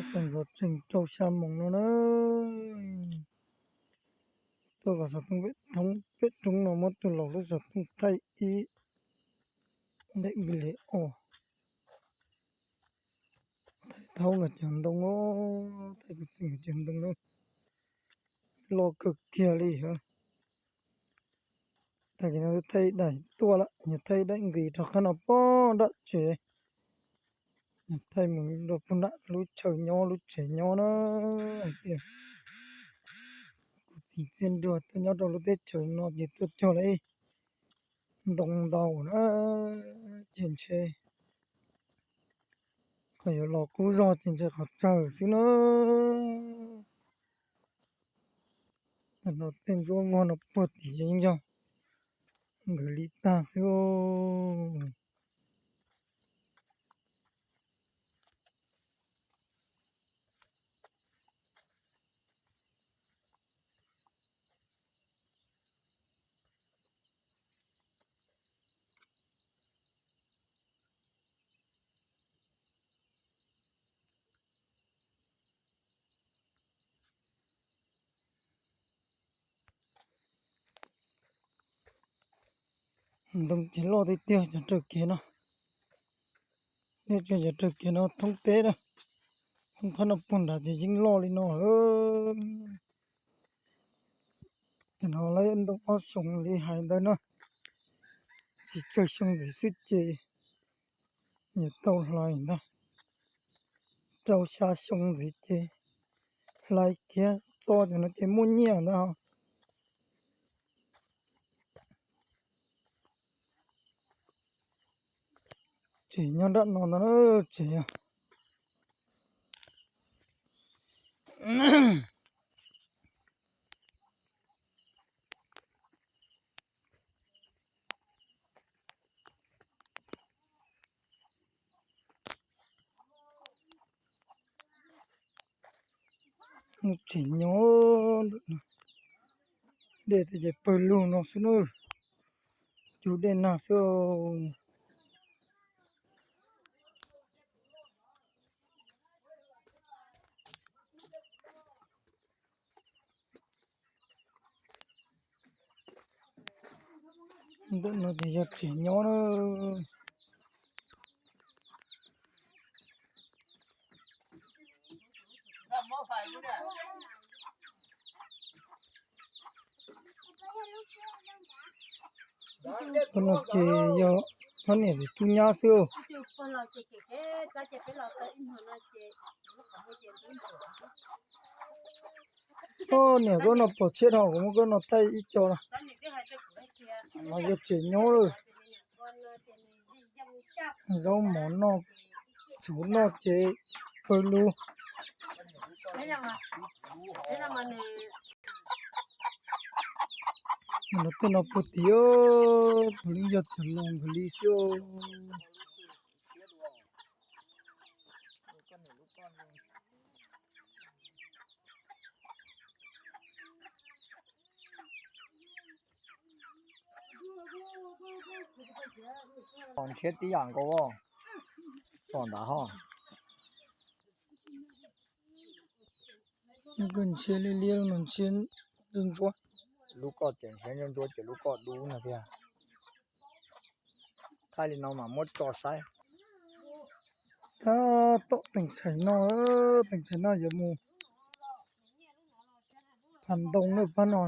Sawv ntxov tseem rau xya moos no na. Tuaj kom xov tooj peb thoob peb roob no muab tus laus lub xov tooj thaij ib ntev li os. Thaij thaub nkawd cov ntoo, thaij kuv txiv nkawd cov ntoo na. Loj kawg kiag li os. Tag kis no thaij daim tuaj lawm, yog thaij daim nqis rov qab no pog nram tsev. Yog thaij mus rau pug nram lub chaw nyob lub tsev nyob na. Hais tias kuv txiv txiaj nruas tuaj nyob rau lub teb chaws no ces tuaj cog lawm ntoo ntau na. Ces ntshe qhov yuav los qub zog ces ntshe qhov tsawg xwb na. Tej ntsuab vog no puag tim yeeb yog nkawd li tag xwb. Ntoo ces loj tiag tiag cov raws kev no. Nej tso cov raws kev no thoob teb na. Thoob phab no puag nrad ces yeej loj li no. Ces no lawv ntoo ob xyoo li hais ntawd na. Tsis tsawg xyoo ntxiv xwb ces yuav tau hlais ntag. Rau xya xyoo ntxiv ces hlais kiag txo cov no ces muaj nyiaj ntag. Tsev nyob nram no ntag na, tsev. Lub tsev nyob ntawm no, dej ces pawg lug no xwb na, cug dej nag xwb. Ntawm no ces yog tsev nyob na. Pab no ces yog pab niam txiv tub nyab xwb. Koj niam koj no pom tshiab dhau, kuv muab koj no thaij ib co. No yog tsev nyob lawm. Zaub mov noj, txhuv noj ces pawg lug. Tej no puag tim, puav leej yog cov laus nkawd li xwb. Ntshiab tib yam nkaus, tom nrad ho. Ntshiab liab liab, ntshiab ntsuab ntsuab. Lub koj ces ntshiab ntsuab ntsuab ces lub koj dub no tiag. Thaij li no mas muab tso saib. Tab tom teem tshais no, teem tshais no yuav mus phav ntoo lawm pab no.